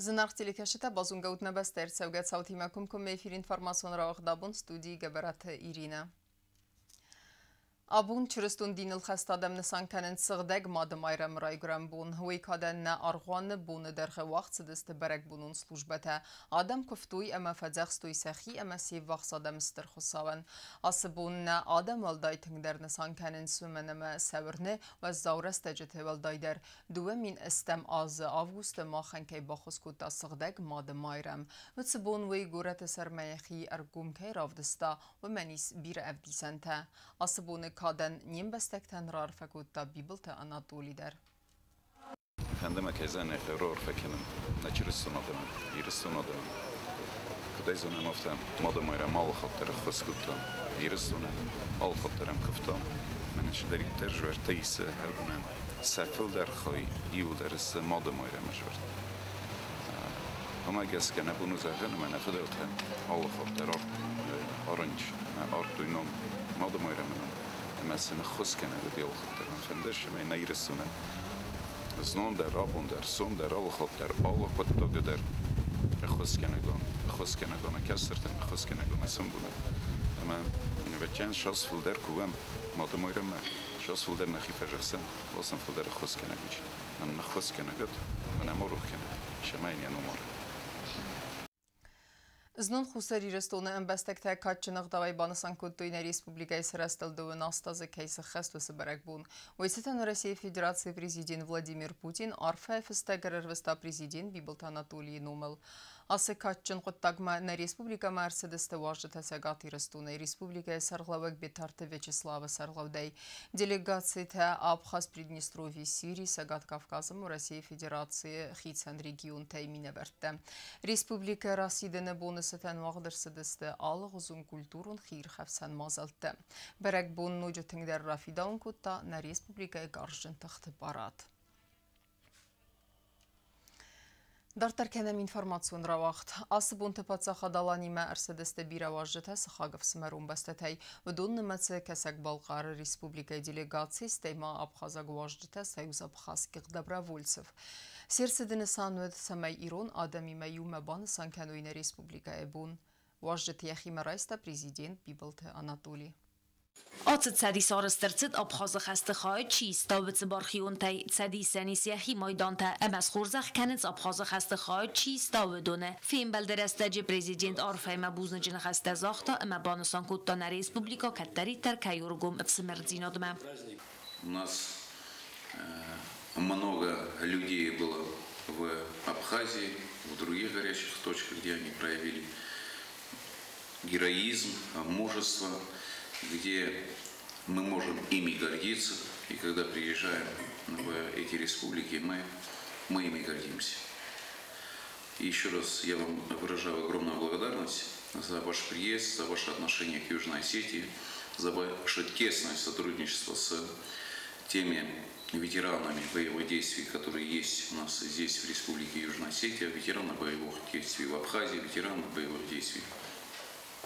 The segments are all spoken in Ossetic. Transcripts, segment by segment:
Зынаргъ телекӕсджытӕ, базонгӕ ут нӕ бӕстӕйы ӕрцӕугӕ цаутимӕ комкоммӕ эфир информацион рауагъд абон, студийы Гӕбӕраты Иринӕ. Абон чырыстон диныл хӕст адӕм нысан кӕнынц Сыгъдӕг Мады Майрӕмы райгуырӕн бон. Уый кадӕн нӕ аргъуаны боны дӕргъы уагъд цыдысты бӕрӕгбонон службӕтӕ. Адӕм куывтой ӕмӕ фӕдзӕхстой сӕхи ӕмӕ се ввахс адӕмы Стыр Хуыцауӕн. Ацы бон нӕ адӕм уӕлдай тынгдӕр нысан кӕнынц, уымӕн ӕмӕ сӕ уырны, уӕззау рӕстӕджыты уӕлдайдӕр 2000 азы августы махӕн кӕй баххуыс кодта Сыгъдӕг Мады Майрӕм. Уыцы бон уый горӕты сӕрмӕ йӕхи ӕргом кӕй равдыста, уымӕн ис бирӕ ӕвдисӕнтӕ. Ацы боны кадӕн не мбӕстӕгтӕн раарфӕ кодта Бибылты Анатоли дӕр. Фӕнды мӕ кӕй раарфӕ кӕнын нӕ чырыстон адӕмӕн, Ирыстон адӕмӕн. Куыдӕй зонӕм, афтӕ Мады Майрӕм алы хатт дӕр ӕххуыс кодта Ирыстонӕн, алы хатт дӕр ӕм куывта. Мӕнӕ чидӕриддӕр зуӕрттӕ исы ӕрбынӕн, сӕ фылдӕр хай иуылдӕр сты Мады Майрӕмы зуӕрттӕ. Уымӕ гӕсгӕ нӕ бон у зӕгъын, ӕмӕ нӕ фыдӕлтӕ алы хатт дӕр арынч ардтой ном Мады Майрӕмы ном ӕмӕ сын ӕххуыс кӕнӕг уыди алы хатт дӕр. Мӕн фӕнды, цӕмӕй нӕ Ирыстонӕн знон дӕр, абон дӕр, сом дӕр, алы хатт дӕр, алы хъуыддаджы дӕр ӕххуысгӕнӕгон, ӕххуысгӕнӕгон кӕстӕртӕн, ӕххуысгӕнӕгон ӕсӕмбонӕн. Ӕмӕ ӕвӕццӕгӕн сас фылдӕр кувӕм Мады Майрӕммӕ, сас фылдӕр нӕхи фӕзӕгъсӕм, уасын фылдӕр ӕххуысгӕнӕг ис. Мӕн ӕххуысгӕнӕгад мӕн ӕм рох кӕнӕд, цӕмӕй йын йӕ ном ара. Знон Хуссар Ирыстоны ӕмбӕстӕгтӕ кадджын ӕгъдауӕй банысан кодтой нӕ республикӕйы сырӕзтыл 12 азы кӕй сӕххӕст, уыцы бӕрӕгбон. Уый цытӕн Уӕрӕсейы Федерацийы президент Владимир Путин арфӕйы фыстӕг ӕрӕрвыста президент Бибылты Анатолийы номыл. Ацы кадджын хъуыддагмӕ нӕ республикӕмӕ ӕрцыдысты уазджытӕ Цӕгат Ирыстонӕй, республикӕйы сӕргълӕууӕг Бетарты Вячеславы сӕргълӕудӕй, делегацитӕ Абхаз, Приднестровье, Сири, Цӕгат Кавказы, Уӕрӕсейы Федерацийы хицӕн регионтӕй минӕвӕрттӕ. Республикӕ расидыны боны цытӕн уагъд ӕрцыдысты алыгъуызон культурон хиирхӕфсӕн мадзӕлттӕ. Бӕрӕгбон ноджы тынгдӕр рафидауын кодта нӕ республикӕйы гарзджын тыхты парад. Дарддӕр кӕнӕм информацион рауагъд. Ацы бонты паддзахад Аланимӕ ӕрцыдысты бирӕ уазджытӕ сыхаг ӕфсымӕрон бӕстӕтӕй. Уыдон нымӕцы Кӕсӕг-Балхъары республикӕйы делегаци, стӕй ма абхазаг уазджытӕ Союз абхазских добровольцев. Се рцыды нысан уыд, цӕмӕй ирон адӕмимӕ иумӕ банысан кӕной нӕ республикӕйы бон. Уазджыты йӕхимӕ райста президент Бибылты Анатоли. Ацы цӕдис арӕзт ӕрцыд Абхазы хӕсты хайы чи иста, уыцы бархионтӕй. Цӕдисӕн ис йӕхи майдантӕ ӕмӕ схорзӕх кӕнынц Абхазы хӕсты хайы чи иста, уыдоны. Фембӕлды рӕстӕджы президент арфӕимӕ бузныджы ныхӕстӕ загъта ӕмӕ банысан кодта, нӕ республикӕ кӕддӕриддӕр кӕй у ргом ӕфсымӕрдзинадмӕ. У нас много людей было в Абхазии, в других горячих точках, где они проявили героизм, мужество, где мы можем ими гордиться. И когда приезжаем в эти республики, мы ими гордимся. И еще раз я вам выражаю огромную благодарность за ваш приезд, за ваше отношение к Южной Осетии, за ваше тесное сотрудничество с теми ветеранами боевых действий, которые есть у нас здесь, в Республике Южная Осетия, ветераны боевых действий в Абхазии, ветераны боевых действий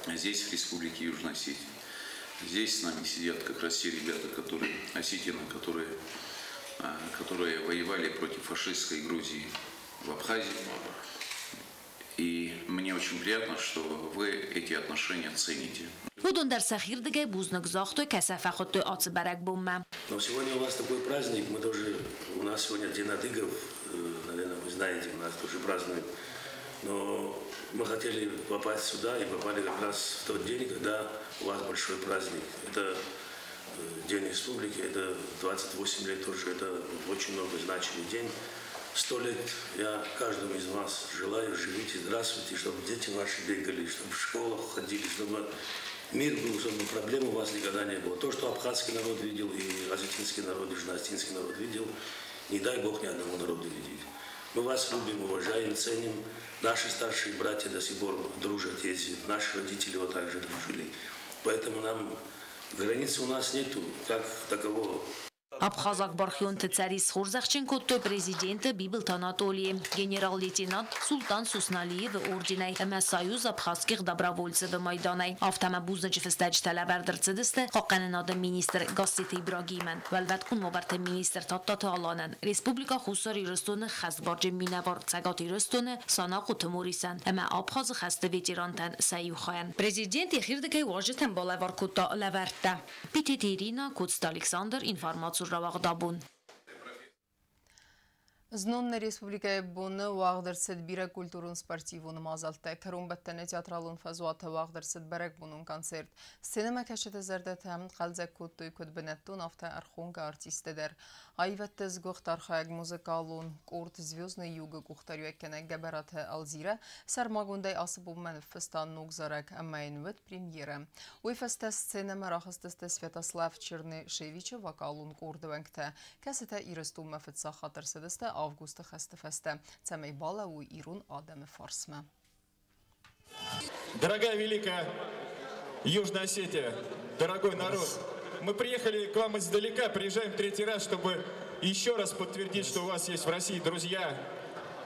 здесь, в Республике Южная Осетия. Здесь с нами сидят как раз те ребята, которые, осетины, которые воевали против фашистской Грузии в Абхазии. И мне очень приятно, что вы эти отношения цените. Уыдон дӕр сӕхирдыгӕй бузныг загътой, кӕй сӕ фӕхуыдтой ацы бӕрӕгбонмӕ. Но сегодня у вас такой праздник, мы тоже, у нас сегодня День адыгов, наверное, вы знаете, у нас тоже празднуют. Но мы хотели попасть сюда и попали как раз в тот день, когда у вас большой праздник. Это День Республики, это 28 лет тоже, это очень много значимый день. 100 лет я каждому из вас желаю, живите, здравствуйте, чтобы дети ваши бегали, чтобы в школах ходили, чтобы мир был, чтобы проблем у вас никогда не было. То, что абхазский народ видел, и осетинский народ, и южноосетинский народ видел, не дай Бог ни одному народу видеть. Мы вас любим, уважаем, ценим. Наши старшие братья до сих пор дружат, ездят. Наши родители вот так же дружили. Поэтому нам границы у нас нету, как такового. Абхазаг бархионты Цӕдис схорзӕхджын кодтой президенты Бибылты Анатолийы, генерал-лейтенант Султан Сусналиевы орденӕй ӕмӕ Союз абхазских добровольцев-ы майданӕй. Афтӕ ма бузныджы фыстӕджытӕ лӕвӕрд ӕрцыдысты Хъахъхъӕнынады министр Гасситы Ибрагимӕн, Уӕлвӕткон уавӕрты министр Тадтаты Аланӕн, Республикӕ Хуссар Ирыстоны хӕстбарджын минӕвар Цӕгат Ирыстоны Санахъоты Морисӕн ӕмӕ Абхазы хӕсты ветерантӕн сӕ иу хайӕн. Президент йӕхирдыгӕй уазджытӕн балӕвар кодта лӕвӕрттӕ. Битеты Ирина, Коцты Александр, информацион рауагъд Абон. Знон нӕ республикӕйы боны уагъд ӕрцыд бирӕ культурон-спортивон мадзӕлттӕ. Кӕронбӕттӕны театралон фӕзуаты уагъд ӕрцыд бӕрӕгбонон концерт. Сценӕмӕкӕсджыты зӕрдӕтӕ хъӕлдзӕг кодтой куыд бынӕттон, афтӕ ӕрхонгӕ артисттӕ дӕр. Аивӕдты сгуыхт архайӕг музыкалон къорд «Звездный юг»-ы къухдариуӕггӕнӕг Гӕбӕраты Алзирӕ сӕрмагондӕй ацы бонмӕ ныффыста ног зарӕг ӕмӕ йын уыд премьерӕ. Уый фӕстӕ сценӕмӕ рахызтысты Святослав Чернышевичы вокалон къорды уӕнгтӕ, кӕцытӕ Ирыстонмӕ фыццаг хатт ӕрцыдысты августы хӕсты фӕстӕ, цӕмӕй балӕууой ирон адӕмы фарсмӕ. Дорогая великая Южная Осетия, дорогой народ, мы приехали к вам издалека, приезжаем третий раз, чтобы еще раз подтвердить, что у вас есть в России друзья,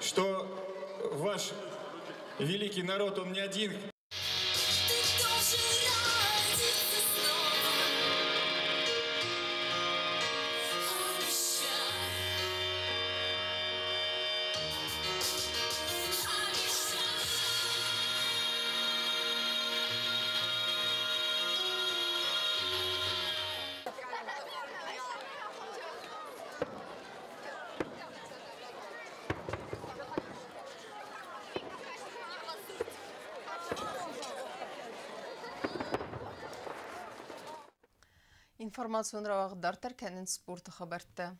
что ваш великий народ, он не один. Ты должен родиться снова. Обещай. Обещай. Информацион рауагъд дарддӕр кӕнынц спорты хабӕрттӕ.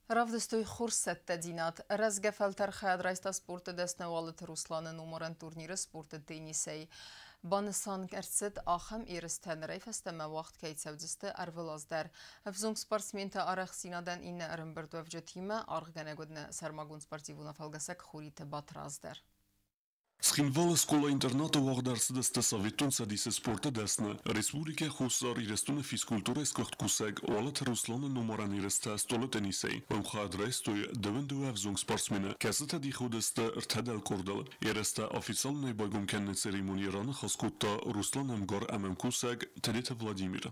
Равдыстой хорз цӕттӕдзинад. Рӕзгӕ фӕлтӕр хайад райста спорты дӕсны Уалыты Русланы номарӕн турниры спорты теннисӕй. Банысан ӕрцыд, ахӕм ерыстӕ нырӕй фӕстӕмӕ уагъд кӕй цӕудзысты ӕрвылаз дӕр. Ӕвзонг спортсментӕ арӕхстдзинадӕн иннӕ ӕрӕмбырдуӕвджытимӕ аргъгӕнӕг уыд нӕ сӕрмагонд спортивон афӕлгӕсӕг Хуриты Батрадз дӕр. Цхинвалы скъола-интернаты уагъд ӕрцыдысты Советон Цӕдисы спорты дӕсны, Республикӕ Хуссар Ирыстоны физкультурӕйы сгуыхт кусӕг Уалыты Русланы номарӕн ерыстӕ стъолы теннисӕй. Уым хайад райстой 22 ӕвзонг спортсмены, кӕцытӕ дих уыдысты ӕртӕ дӕлкъордыл. Ерыстӕ официалонӕй байгом кӕныны церемонийы раныхас кодта Русланы ӕмгар ӕмӕ ӕмкусӕг Тедеты Владимир.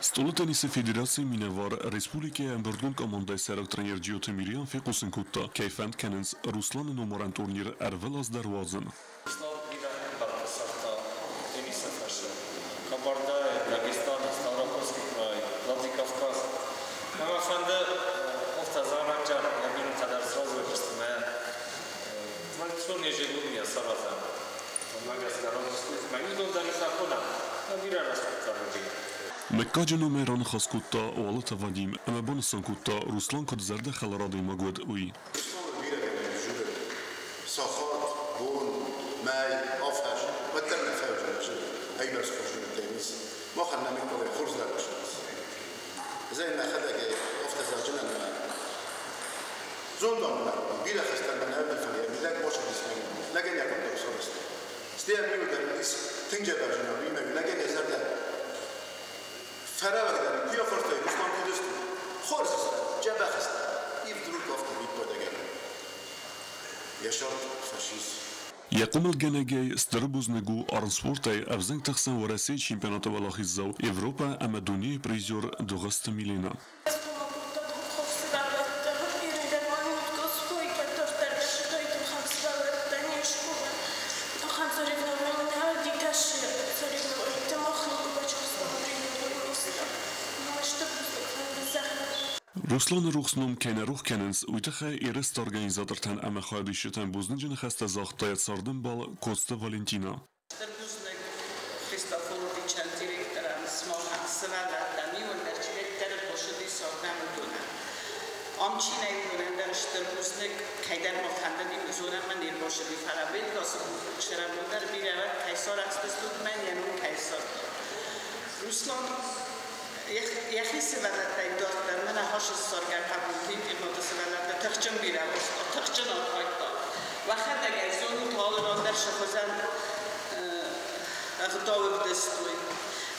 Стъолы теннисы федерацийы минӕвар, республикӕйы ӕмбырдгонд командӕйы сӕйраг тренер Джиоты Мириан фехъусын кодта, кӕй фӕнд кӕнынц Русланы номарӕн турнир ӕрвылаз дӕр уадзын. Руслан бирӕ ӕмбӕлтты цагъта теннисы фӕзы. Кабардайы, Дагестаны, Ставропольский край, Владикавказ. Мӕ мӕ фӕнды афтӕ зарӕджы йӕ бинонтӕ дӕр сразы уыдысты мӕ традицион ежегодный саразӕм. Уымӕ гӕсгӕ равдыстой мӕ уыдон дӕр ис ахонӕм. Бирӕ рӕсугъддӕр уыди. Мыггаджы номӕй раныхас кодта Уалыты Вадим ӕмӕ банысан кодта, Руслан куыд зӕрдӕхӕлар адӕймаг уыд, уый. Русланы бирӕ гӕнӕн журы сахат, бон, мӕй, афӕз, уӕддӕр нӕ фӕуыдзӕн ӕйбӕрц хорз теннис. Махӕн нӕ мыггагӕй хорз лӕг ис. Ӕз ӕй мӕхӕдӕгӕй афтӕ зӕгъджынӕн мӕ зондамонӕг бирӕ хӕстӕн мӕ нӕ фӕлӕ лӕг бацыдис мӕ лӕгӕн йӕ хъуыддаг сарӕзта. Стӕй ӕм дӕр уыдис тынг джӕбӕрджынаг, уыимӕ лӕгӕн йӕ зӕрдӕ фӕрӕвӕгдӕр, куы афарстай, Руслан куыд сты? Хорз сты, джӕбӕх сты. И вдруг афтӕ виппайдагӕн йӕ сӕрд фӕсис. Йӕ хъомылгӕнӕгӕй стыр бузныг у армспортӕй ӕвзӕнгты хсӕн Уӕрӕсейы чемпионаты уӕлахиздзау, Европӕ ӕмӕ дунейы призер Дыгъуызты Милена. Русланы рухс ном кӕй нӕ рох кӕнынц, уый тыххӕй ерысты организатортӕн ӕмӕ хайадисджытӕн бузныджы ныхӕстӕ загъта йӕ цардӕмбал Коцты Валентина. Стыр бузныг Христофоровичӕн, директорӕн, сымахӕн, сывӕллӕттӕн, иууылдӕр чидӕриддӕр хъуысыдис ардӕм, уыдонӕн. Ам чи нӕй, уыдонӕн дӕр стыр бузныг, кӕйдӕр ма фӕндыди, зонӕм ма не рбасыди, фӕлӕ уедгасы цӕрӕнбон дӕр бирӕ уӕд, кӕй сарӕхстыстут мӕн, йӕ ном кӕй ссардта. Руслан йӕхи сывӕллӕттӕй дарддӕр мӕнӕ хӕсы ссаргӕ хъӕбулты интернаты сывӕллӕтты тыхджын бирӕ уарзта, тыхджын архайдта. Уӕхӕдӕг ӕй зонут, алы ран дӕр сӕ хуызӕн ӕгъдау ӕвдыстой.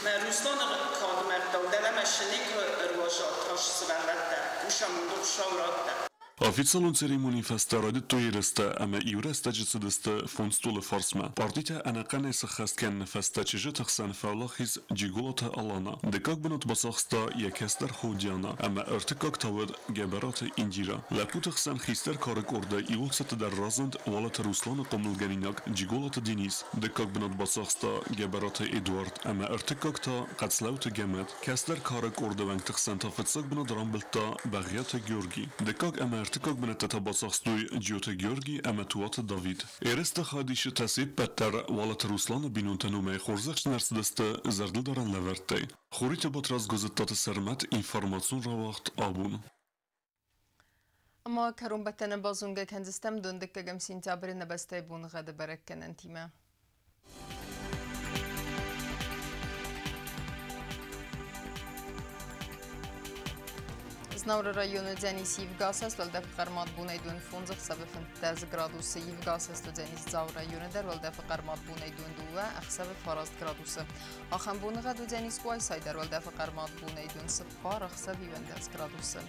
Мӕ Русланы кадмӕ ӕгъдау дӕлӕмӕ шы никуы ӕруазал тас сывӕллӕттӕ, усамонды Хуыцау радта. Официалон церемонийы фӕстӕ райдыдтой ерыстӕ ӕмӕ иу рӕстӕджы цыдысты фондз стъолы фарсмӕ. Партитӕ ӕнӕхъӕнӕй сыххӕст кӕныны фӕстӕ чызджыты хсӕн фӕуӕлахиз Джиголаты Алана. Дыккаг бынат бацахста йӕ кӕстӕр хо Диана ӕмӕ ӕртыккаг та уыд Гӕбӕраты Индира. Лӕппуты хсӕн хистӕр кары къордӕй иууыл цӕттӕдӕр разынд Уалыты Русланы хъомылгӕнинаг Джиголаты Денис. Дыккаг бынат бацахста Гӕбӕраты Эдуард ӕмӕ ӕртыккаг та Хъӕцлӕуты Гӕмӕт. Кӕстӕр кары къорды уӕнгты хсӕн та фыццаг бынат рамбылдта Бӕгъиаты Георги. Дыккаг ӕмӕ ӕртыккаг бынӕттӕ та бацахстой Джиоты Георги ӕмӕ Туаты Давид. Ерысты хайадисджытӕ се ппӕт дӕр Уалыты Русланы бинонтӕ номӕй хорзӕхджын ӕрцыдысты зӕрдылдарӕн лӕвӕрттӕй. Хуриты Батрадз Гуызыдтаты Сӕрмӕт, информацион рауагъд «Абон». Ӕмӕ кӕронбӕттӕны базонгӕ кӕндзыстӕм дыккӕгӕм сентябры нӕ бӕстӕйы боныгъӕды бӕрӕггӕнӕнтимӕ. Знауыры районы уыдзӕнис ивгӕ уӕлдӕфы хъӕрмад бонӕй дон 5 ӕхсӕвы 15 градусы. Ивгӕ уыдзӕнис Дзауы районы дӕр, уӕлдӕфы хъӕрмад бонӕй дон 2 ӕхсӕвы 9 градусы. Ахӕм боныгъӕд уыдзӕнис Къуайсайы дӕр, уӕлдӕфы хъӕрмад бонӕй дон 4 ӕхсӕвы 11 градусы.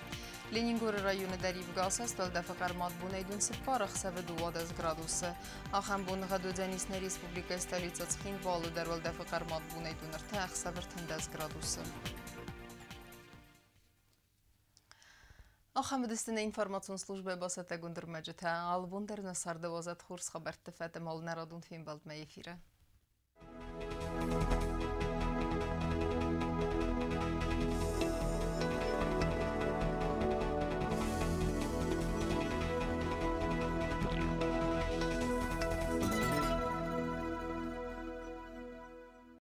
Ленингоры районы дӕр ивгӕ уӕлдӕфы хъӕрмад бонӕй дон 4 ӕхсӕвы 12 градусы. Ахӕм боныгъӕд уыдзӕнис нӕ республикӕйы столицӕ Цхинвалы дӕр, уӕлдӕфы хъӕрмад бонӕй дон 3 ӕхсӕвы 13 градусы. Ахӕм уыдысты нӕ информацион службӕйы бацӕттӕгонд ӕрмӕджытӕ. Алы бон дӕр нӕ царды уадзӕд хорз хабӕртты фӕд ӕмӕ нӕ радон фембӕлдмӕ эфиры.